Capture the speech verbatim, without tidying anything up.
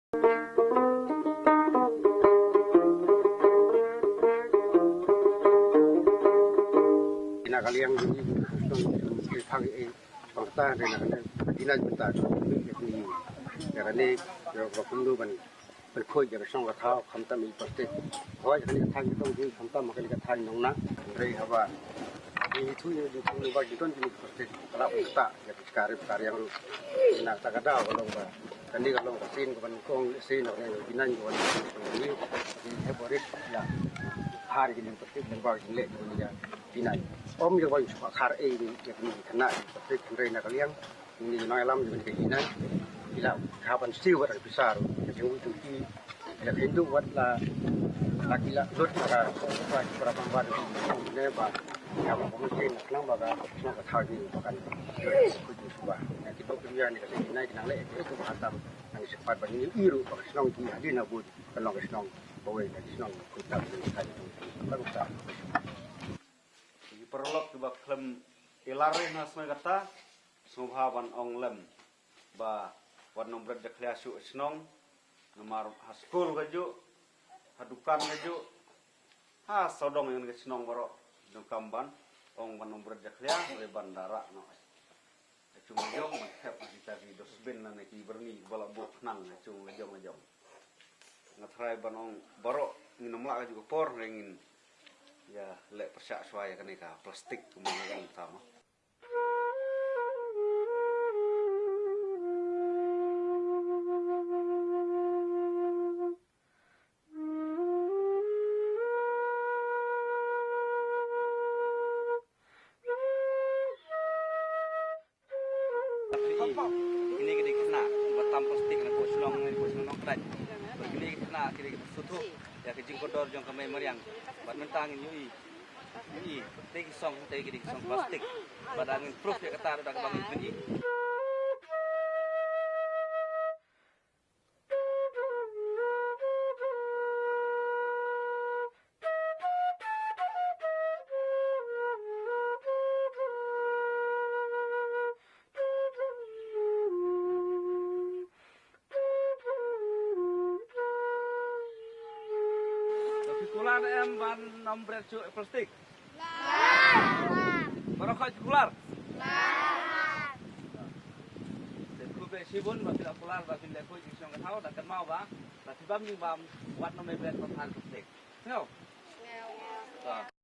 Ina ka liang ni, ni thang ei pang ta, ina ka ne, ina ka ta ni, ya ka ne, ya ka kumno ban ban khuid ïa ka shnong ka thaw khamtam i plastik. Hoi, kane ka thaiñ ka tong hi khamtam ha kane ka thaiñ nong na. Hynrei haba i thu i thu i ba i don i plastik ka la u ta ïa ka kare kare yang ruh. Na ta ka daw ka long ba kane ka long ka sien ka ban kong le sien na kane ka binan ka ban ni. Ni he borit ïa. Har ki ni plastik ni ba ki le ni ïa binan. Om ïa ban shuwa khar ei ni ïa kane ka na plastik hynrei na ka liang. Ni nang lam ni ka ina. Ila ka ban siu wat ka pisar. Ka jong tu ki. Ila hindu wat la. La ki la lut ka ka ka para pambar ne ba. Ya ba ko mesti nak nang ba ka nang ka thau ni ba kan. Ku ju suba. Ki bok ni ni ka ina ki nang le ki ku ba tam. Nang sepat ba ni iru ba ka shnong ki hadi na bud. Ka long ka shnong. Ba wei ka shnong ku tam ni ka tu. Ba ku tam. Ki paralok ki ba khlem ilar na smai kata. Sngewbha ban ong lem ba wat nang bret jakhlia shuh shnong, namar ha skul ka juh, ha dukan ka juh, ha sawdong ïa ka shnong baroh. Dang kam ban ong ban nang bret jakhlia, le ban da rah noh. Ka cung la jong ban thep ha kita ki dustbin lane ki byrni ba la buh khnang, ka cung la jong la jong. Nga tharai ban ong baroh ngin ym lah ka juh ka por, ngin ïa leh pyrshah shuwa ïa kane ka plastik kumne ïa ka tama. Kine ki dei ki khynnah ba tam plastik na ko shnong, na ko shnong Nongkdait. Bad kine ki khynnah ki dei ki suthu ïa ka jingkordor jong ka mei mariang. Bad mynta ngin ïohi. Ïohi, te ki song, te ki dei ki song plastik. Bad da ngin proof ïa kata da kaba ngin pyni. Phi kular em ban ym bret shuh plastik? Baroh khoit phi kular? Te khublei shibun ba phi la kular ba phi la khuid shnong ka thaw, da kynmaw ba, ba phi bam jing bam wat nym bret ba phan plastik. Sngew? Sngew.